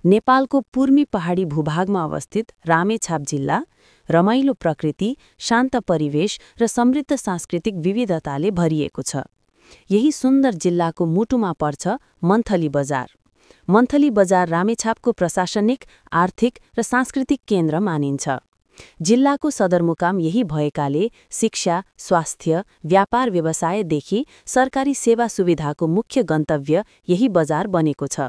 नेपालको पूर्वी पहाडी भूभागमा अवस्थित रामेछाप जिल्ला रमाइलो प्रकृति, शान्त परिवेश र समृद्ध सांस्कृतिक विविधताले भरिएको छ। यही सुन्दर जिल्लाको मुटुमा पर्छ मन्थली बजार। मन्थली बजार रामेछापको प्रशासनिक, आर्थिक र सांस्कृतिक केन्द्र मानिन्छ। जिल्लाको सदरमुकाम यही भएकाले शिक्षा, स्वास्थ्य, व्यापार व्यवसायदेखि सरकारी सेवा सुविधाको मुख्य गन्तव्य यही बजार बनेको छ।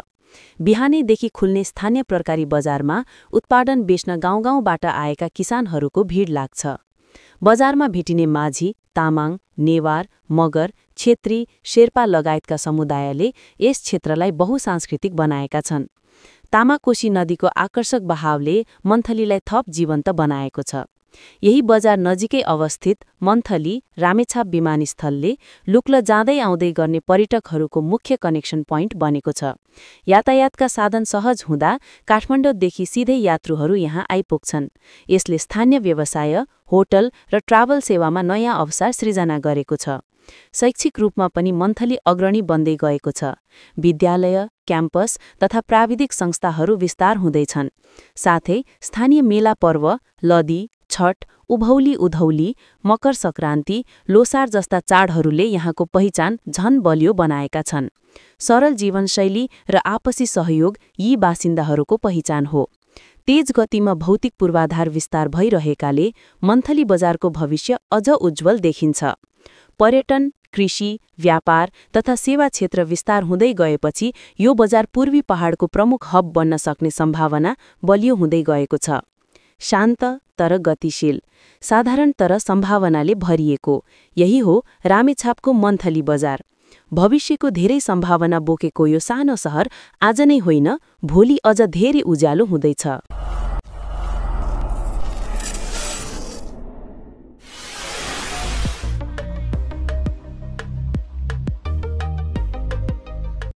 बिहानैदेखि खुल्ने स्थानीय प्रकारी बजारमा उत्पादन बेच्न गाउँ-गाउँबाट आएका किसानहरूको भिड लाग्छ। बजारमा भेटिने माझी, तामाङ, नेवार, मगर, छेत्री, शेर्पा लगायतका समुदायले यस क्षेत्रलाई बहुसांस्कृतिक बनाएका छन्। तामाकोशी नदीको आकर्षक बहावले मन्थलीलाई थप जीवन्त बनाएको छ। यही बजार नजिकै अवस्थित मन्थली रामेछाप विमानस्थलले लुक्ल जाँदै आउँदै गर्ने पर्यटकहरूको मुख्य कनेक्सन पोइन्ट बनेको छ। यातायातका साधन सहज हुँदा काठमाडौँदेखि सिधै यात्रुहरू यहाँ आइपुग्छन्। यसले स्थानीय व्यवसाय, होटल र ट्राभल सेवामा नयाँ अवसर सृजना गरेको छ। शैक्षिक रूपमा पनि मन्थली अग्रणी बन्दै गएको छ। विद्यालय, क्याम्पस तथा प्राविधिक संस्थाहरू विस्तार हुँदैछन्। साथै स्थानीय मेला पर्व, लदी, छठ, उभौली उधौली, मकर संक्रान्ति, लोसार जस्ता चाडहरूले यहाँको पहिचान झन बलियो बनाएका छन्। सरल जीवनशैली र आपसी सहयोग यी बासिन्दाहरूको पहिचान हो। तेज गतिमा भौतिक पूर्वाधार विस्तार भइरहेकाले मन्थली बजारको भविष्य अझ उज्जवल देखिन्छ। पर्यटन, कृषि, व्यापार तथा सेवा क्षेत्र विस्तार हुँदै गएपछि यो बजार पूर्वी पहाडको प्रमुख हब बन्न सक्ने सम्भावना बलियो हुँदै गएको छ। शान्त तर गतिशील, साधारण तर सम्भावनाले भरिएको, यही हो रामेछापको मन्थली बजार। भविष्यको धेरै सम्भावना बोकेको यो सानो सहर आज नै होइन, भोलि अझ धेरै उज्यालो हुँदैछ।